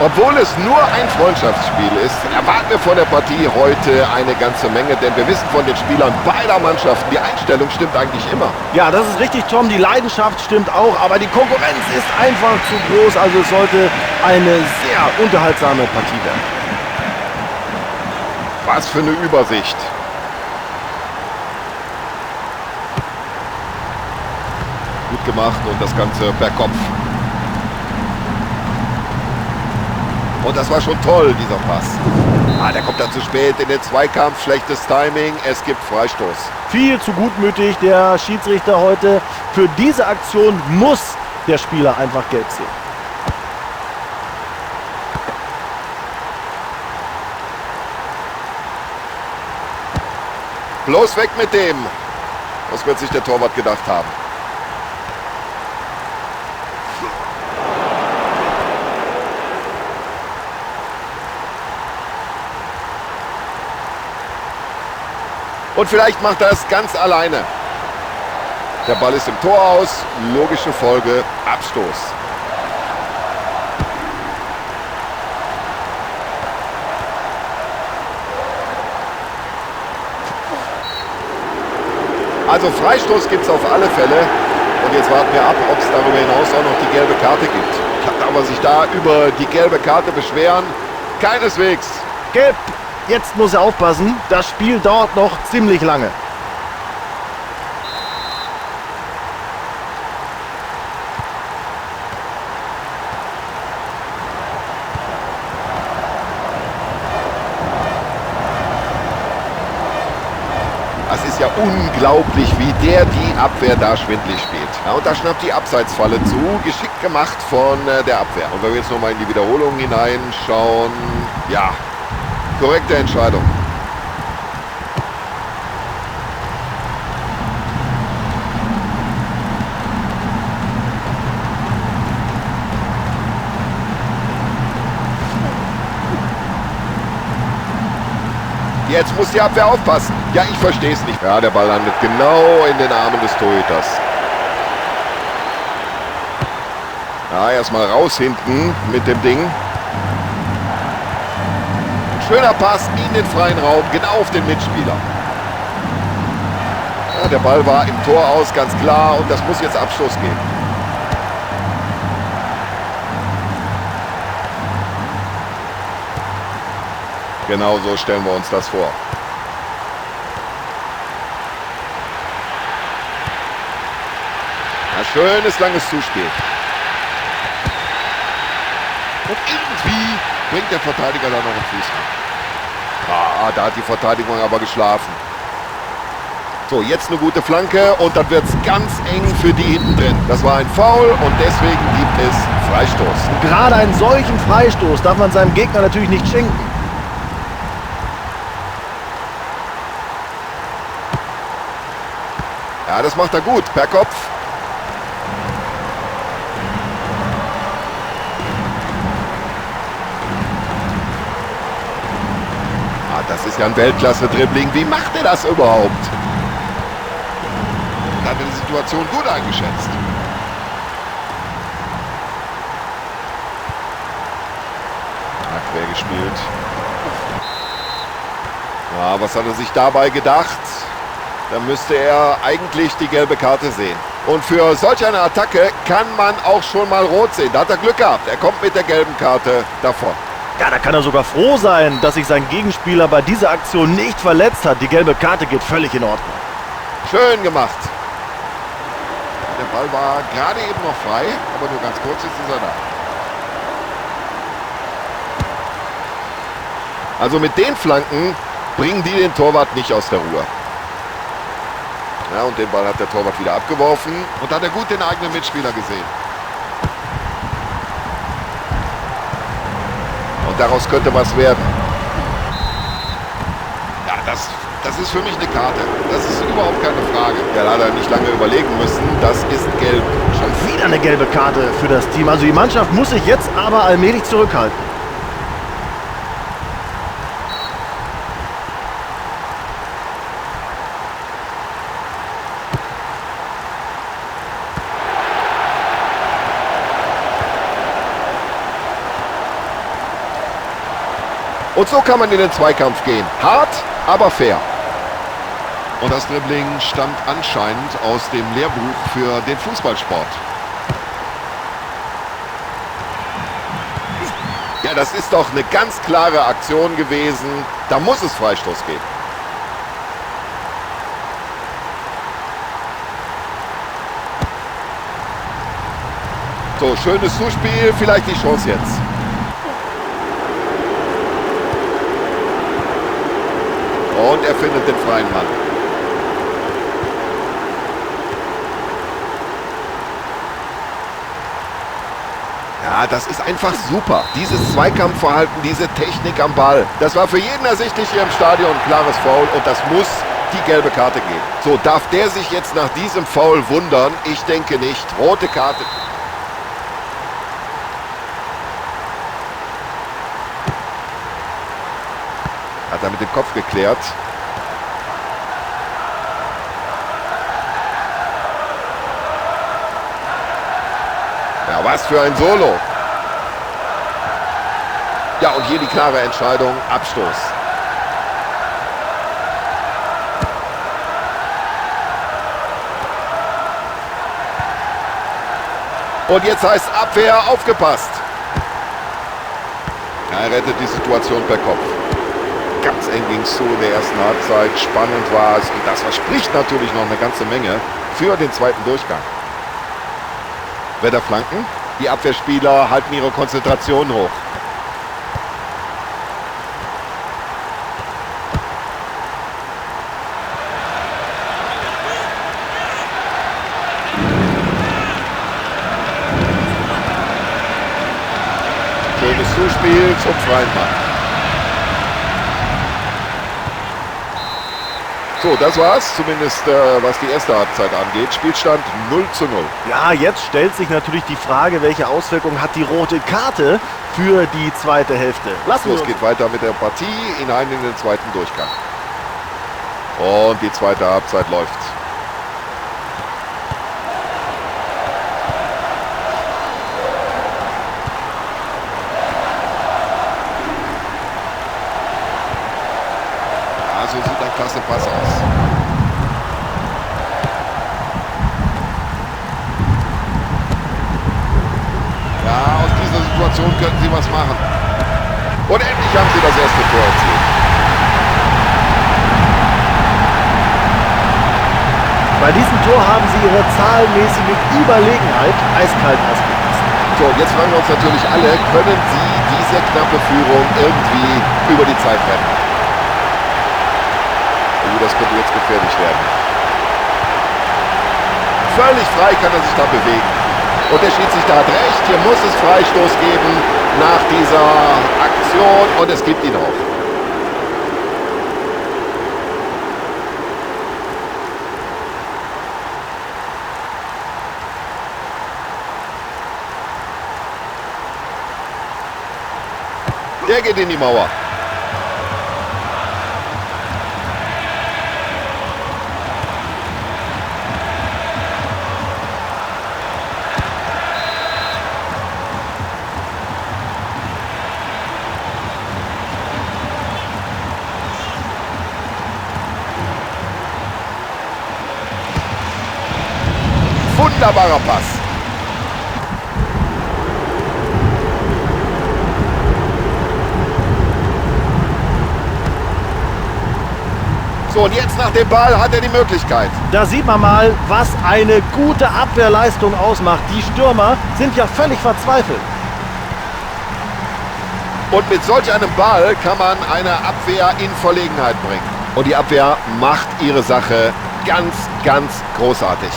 Obwohl es nur ein Freundschaftsspiel ist, erwarten wir von der Partie heute eine ganze Menge, denn wir wissen von den Spielern beider Mannschaften, die Einstellung stimmt eigentlich immer. Ja, das ist richtig, Tom, die Leidenschaft stimmt auch, aber die Konkurrenz ist einfach zu groß, also es sollte eine sehr unterhaltsame Partie werden. Was für eine Übersicht. Gut gemacht und das Ganze per Kopf. Und das war schon toll, dieser Pass. Ah, der kommt dann zu spät in den Zweikampf. Schlechtes Timing. Es gibt Freistoß. Viel zu gutmütig, der Schiedsrichter heute. Für diese Aktion muss der Spieler einfach gelb sehen. Bloß weg mit dem. Was wird sich der Torwart gedacht haben? Und vielleicht macht er es ganz alleine. Der Ball ist im Tor aus. Logische Folge, Abstoß. Also Freistoß gibt's auf alle Fälle. Und jetzt warten wir ab, ob's darüber hinaus auch noch die gelbe Karte gibt. Kann aber sich da über die gelbe Karte beschweren? Keineswegs. Gelb. Jetzt muss er aufpassen. Das Spiel dauert noch ziemlich lange. Das ist ja unglaublich, wie der die Abwehr da schwindlig spielt. Ja, und da schnappt die Abseitsfalle zu. Geschickt gemacht von der Abwehr. Und wenn wir jetzt nochmal in die Wiederholung hineinschauen, ja, korrekte Entscheidung. Jetzt muss die Abwehr aufpassen. Ja, ich verstehe es nicht. Ja, der Ball landet genau in den Armen des Torhüters. Ja, erstmal raus hinten mit dem Ding. Schöner Pass in den freien Raum, genau auf den Mitspieler. Ja, der Ball war im Tor aus, ganz klar. Und das muss jetzt Abstoß geben. Genau so stellen wir uns das vor. Ja, schönes, langes Zuspiel. Und irgendwie bringt der Verteidiger da noch einen Fuß ran. Ah, da hat die Verteidigung aber geschlafen. So, jetzt eine gute Flanke und dann wird's ganz eng für die hinten drin. Das war ein Foul und deswegen gibt es Freistoß. Und gerade einen solchen Freistoß darf man seinem Gegner natürlich nicht schenken. Ja, das macht er gut, per Kopf. Ah, das ist ja ein Weltklasse-Dribbling. Wie macht er das überhaupt? Da hat er die Situation gut eingeschätzt. Ja, quer gespielt. Ja, was hat er sich dabei gedacht? Da müsste er eigentlich die gelbe Karte sehen. Und für solch eine Attacke kann man auch schon mal rot sehen. Da hat er Glück gehabt. Er kommt mit der gelben Karte davon. Ja, da kann er sogar froh sein, dass sich sein Gegenspieler bei dieser Aktion nicht verletzt hat. Die gelbe Karte geht völlig in Ordnung. Schön gemacht. Der Ball war gerade eben noch frei, aber nur ganz kurz, jetzt ist er da. Also mit den Flanken bringen die den Torwart nicht aus der Ruhe. Ja, und den Ball hat der Torwart wieder abgeworfen und hat er gut den eigenen Mitspieler gesehen. Und daraus könnte was werden. Ja, das ist für mich eine Karte. Das ist überhaupt keine Frage. Ja, da hat er nicht lange überlegen müssen. Das ist gelb. Schon wieder eine gelbe Karte für das Team. Also die Mannschaft muss sich jetzt aber allmählich zurückhalten. Und so kann man in den Zweikampf gehen. Hart, aber fair. Und das Dribbling stammt anscheinend aus dem Lehrbuch für den Fußballsport. Ja, das ist doch eine ganz klare Aktion gewesen. Da muss es Freistoß geben. So, schönes Zuspiel, vielleicht die Chance jetzt. Und er findet den freien Mann. Ja, das ist einfach super. Dieses Zweikampfverhalten, diese Technik am Ball. Das war für jeden ersichtlich hier im Stadion. Klares Foul und das muss die gelbe Karte geben. So, darf der sich jetzt nach diesem Foul wundern? Ich denke nicht. Rote Karte. Hat er mit dem Kopf geklärt. Ja, was für ein Solo. Ja, und hier die klare Entscheidung, Abstoß. Und jetzt heißt Abwehr, aufgepasst. Er rettet die Situation per Kopf. Ganz eng ging es zu in der ersten Halbzeit. Spannend war es. Und das verspricht natürlich noch eine ganze Menge für den zweiten Durchgang. Wetterflanken. Die Abwehrspieler halten ihre Konzentration hoch. Schönes Zuspiel zum freien Mann. So, das war's, zumindest was die erste Halbzeit angeht. Spielstand 0:0. Ja, jetzt stellt sich natürlich die Frage, welche Auswirkungen hat die rote Karte für die zweite Hälfte. Lassen wir Es uns. geht weiter mit der Partie hinein in den zweiten Durchgang. Und die zweite Halbzeit läuft. Ja, so sieht ein klasse Pass aus. Ja, aus dieser Situation könnten sie was machen. Und endlich haben sie das erste Tor erzielt. Bei diesem Tor haben sie ihre zahlenmäßige Überlegenheit eiskalt ausgenutzt. So, und jetzt fragen wir uns natürlich alle, können sie diese knappe Führung irgendwie über die Zeit retten? Oh, das könnte jetzt gefährlich werden. Völlig frei kann er sich da bewegen. Und der Schiedsrichter hat recht, hier muss es Freistoß geben nach dieser Aktion und es gibt ihn auch. Der geht in die Mauer. Wunderbarer Pass. So, und jetzt nach dem Ball hat er die Möglichkeit. Da sieht man mal, was eine gute Abwehrleistung ausmacht. Die Stürmer sind ja völlig verzweifelt. Und mit solch einem Ball kann man eine Abwehr in Verlegenheit bringen. Und die Abwehr macht ihre Sache ganz, ganz großartig.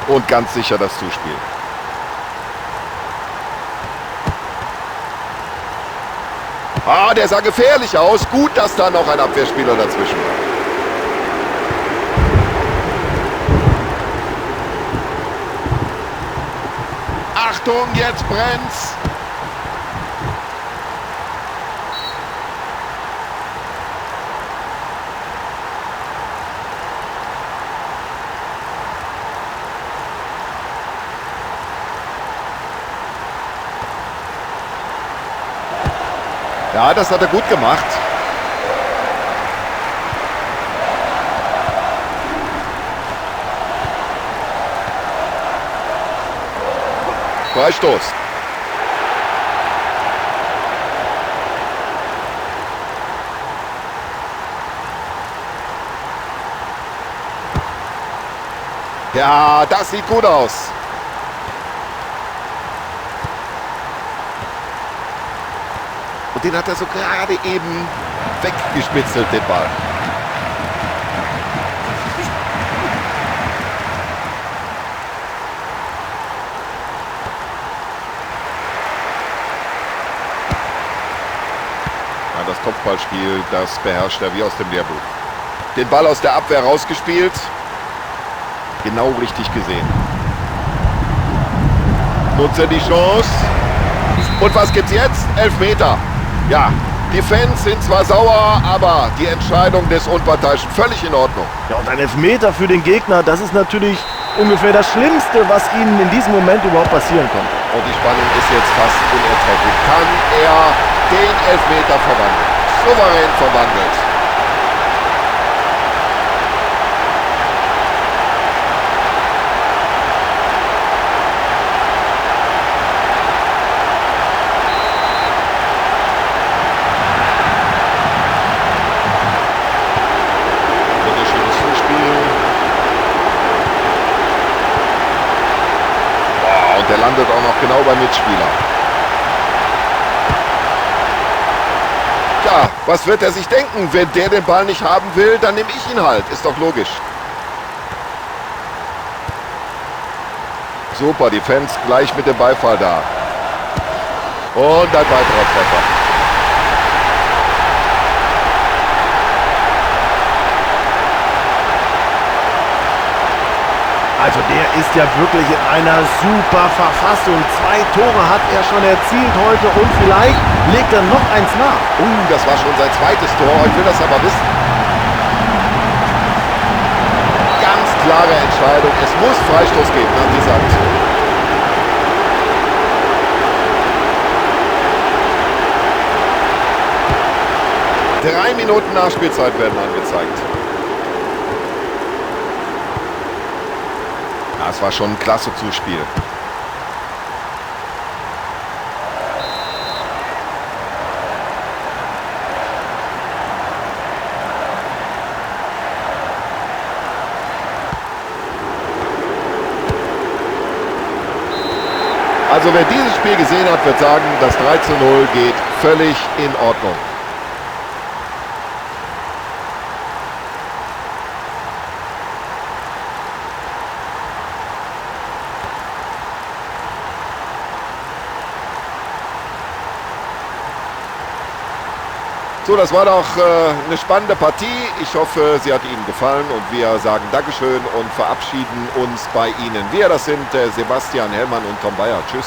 Und ganz sicher das Zuspiel. Ah, der sah gefährlich aus. Gut, dass da noch ein Abwehrspieler dazwischen war. Achtung, jetzt brennt's. Ja, das hat er gut gemacht. Freistoß. Ja, das sieht gut aus. Und den hat er so gerade eben weggespitzelt, den Ball. Ja, das Kopfballspiel, das beherrscht er wie aus dem Lehrbuch. Den Ball aus der Abwehr rausgespielt. Genau richtig gesehen. Nutzt er die Chance. Und was gibt's jetzt? Elfmeter. Ja, die Fans sind zwar sauer, aber die Entscheidung des Unparteiischen völlig in Ordnung. Ja, und ein Elfmeter für den Gegner, das ist natürlich ungefähr das Schlimmste, was ihnen in diesem Moment überhaupt passieren konnte. Und die Spannung ist jetzt fast unerträglich. Kann er den Elfmeter verwandeln? Souverän verwandelt. Wunderschönes Zuspiel. Boah, und der landet auch noch genau beim Mitspieler. Ja, was wird er sich denken? Wenn der den Ball nicht haben will, dann nehme ich ihn halt. Ist doch logisch. Super, die Fans gleich mit dem Beifall da. Und ein weiterer Treffer. Also der ist ja wirklich in einer super Verfassung. 2 Tore hat er schon erzielt heute und vielleicht legt er noch eins nach. Das war schon sein zweites Tor. Ich will das aber wissen. Ganz klare Entscheidung. Es muss Freistoß geben nach dieser Aktion. 3 Minuten Nachspielzeit werden angezeigt. Das war schon ein klasse Zuspiel. Also wer dieses Spiel gesehen hat, wird sagen, das 3:0 geht völlig in Ordnung. So, das war doch eine spannende Partie. Ich hoffe, sie hat Ihnen gefallen und wir sagen Dankeschön und verabschieden uns bei Ihnen. Wir, das sind Sebastian Hellmann und Tom Bayer. Tschüss.